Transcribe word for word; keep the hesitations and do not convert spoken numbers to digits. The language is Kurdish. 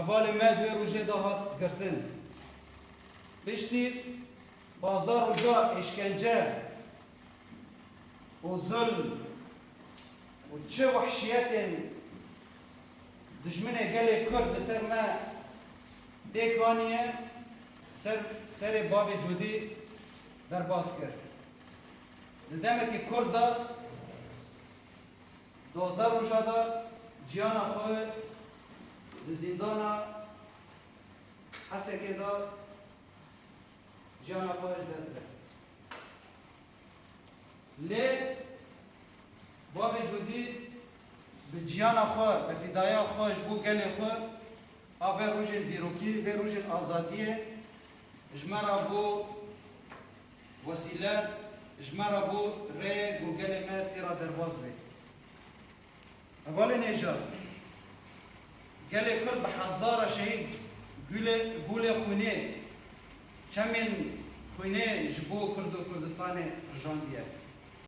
Hevalê me di wê rojê de hat girtin. Piştî pazdeh roja êşkence û zulm û çi wehşiyetên dijminê gelê Kurd li ser me pêk aniye, ser, serê bavê Cûdî derbas kir. Di demekî kurt de, duwazdeh roja de ciyana xwe di zîndana Hesekê de jiyana xwe ji dest da. Lê bavê Cûdî bi ciyana xwe, bi fîdaya xwe ji bo gelê xwe, a vê rojên dîrokî, vê rojên azadiyê ji me re bû wesîle, ji me re bû rê ku gelê me tê re derbas bê. Hevalên hêja, gelê Kurd bi hezara şehîd gulê, gulê xwînê, çemên xwînê ji bo Kurd û Kurdistanê rijandiye.